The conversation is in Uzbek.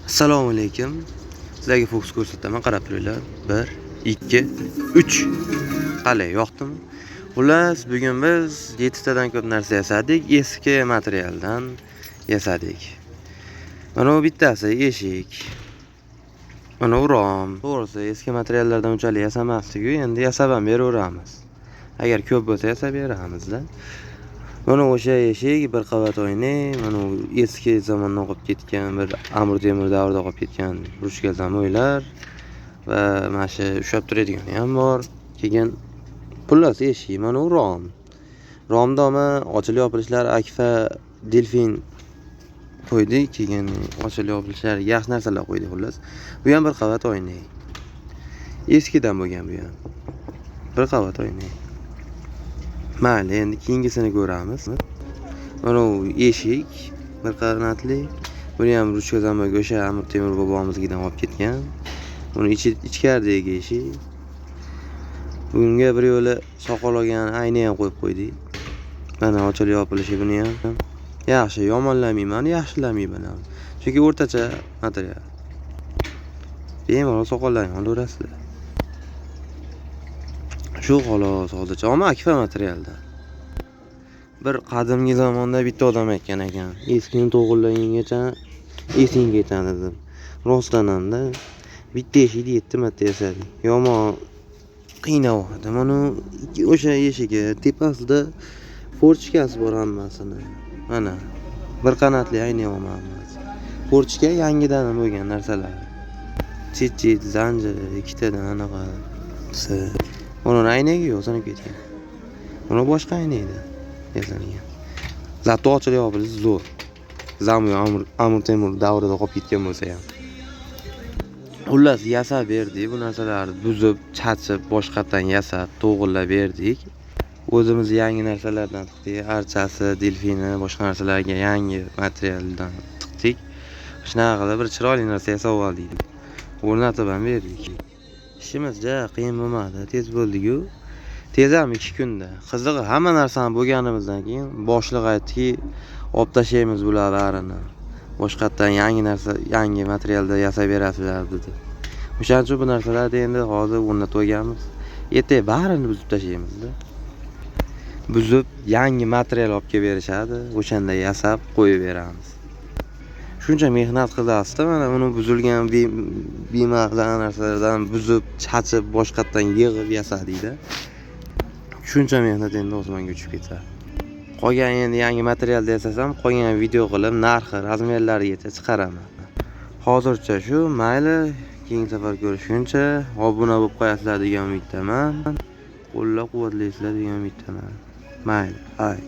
Assalomu alaykum. Sizlarga fokus ko'rsataman, qarab turinglar. 1, 2, 3. Qalay, yoqdimi? Xullas, bugun biz 7 tadan ko'p narsa yasadik, eski materialdan yasadik. Mana bu bittasi eshik. Mana bu rom. To'g'risi, eski materiallardan unchalik yasamasdik-ku, endi yasab ham beraveramiz. Agar ko'p bo'lsa yasab beramiz-da. Mana o'sha eshik bir qavat oyna, mana u eski zamondan qolib ketgan, bir Amir Temur davrida qolib ketgan ruchka zamoylar va mana shu ushlab turadigani ham bor. Keyin xullas eshik, mana u rom. Romda ochilib yopilishlar Akfa Delfin qo'ydik, keyin ochilib yopilishlari yaxshi narsalar qo'ydik xullas. Bu ham bir qavat oyna. Eskidan bo'lgan bu ham. Bir qavat oyna. Mayli, endi keyingisini ko'ramiz. Mana u eshik bir qanotli. Buni ham ruchka zamoyga o'sha Amir Temur bobomiznikidan olib ketgan. Uni ichi ichkaridagi eshik. Bunga bir yo'li soqol olgan ayna ham qo'yib qo'ydik. Mana ochilib yopilishi buni ham. Yaxshi, yomonlamayman, yaxshilamayman ham. Chunki o'rtacha material. Bemalol soqollarni olaverasizlar. Shu xolos hozircha, ammo Akfa materialda. Bir qadimgi zamonda bitta odam aytgan ekan, eskini to'g'irlagungacha esing ketadi deb. Rostdan hamda bitta eshikni 7 marta yasadik. Yomon qiynayapti. Mana o'sha eshigi tepasida форточка si bor hammasini. Mana bir qanotli ayna hammasi. Форточка yangidan bo'lgan narsalar. Chet-chet zanjiri ikkitadan anaqasi. Uni aynagi yo'q, sinib ketgan. Uni boshqa aynakda yasalgan. Зато ochilib yopilishi zo'r. Zamoy Amir Temur davrida qolib ketgan bo'lsa ham. Xullas, yasab berdik bu narsalarni buzib, chachib, boshqatdan yasab, to'g'irlab berdik. O'zimiz yangi narsalardan tiqdik. Archasi, delfini, boshqa narsalarga yangi materialdan tiqdik. Shunaqa qilib bir chiroyli narsa yasab oldik. O'rnatib ham berdik. Ishimiz ja qiyin bo'lmadi, tez bo'ldi-ku. Tez ham 2 kunda. Qizig'i, hamma narsani bo'lganimizdan keyin boshliq aytdiki, olib tashlaymiz bular barini. Boshqatdan yangi narsa, yangi materialda yasab berasizlar dedi. O'shaning uchun bu narsalarni endi hozir o'rnatib olganmiz. Ertaga barini buzib tashlaymiz-da. Buzib yangi material olib kelib berishadi, o'shanda yasab qo'yib beramiz. Shuncha mehnat qilasizda, mana uni buzilgan bema'ni narsalardan buzib, chachib, boshqatdan yig'ib yasadikda. Shuncha mehnat endi osmonga uchib ketadi. Qolgan endi yangi materialda yasasam, qolgan video qilib, narxi, размер larigacha chiqaraman. Hozircha shu, mayli, keyingi safar ko'rishguncha obuna bo'lib qo'yasizlar degan umiddaman. Qo'llab-quvvatlaysizlar degan umiddaman. Mayli, ay.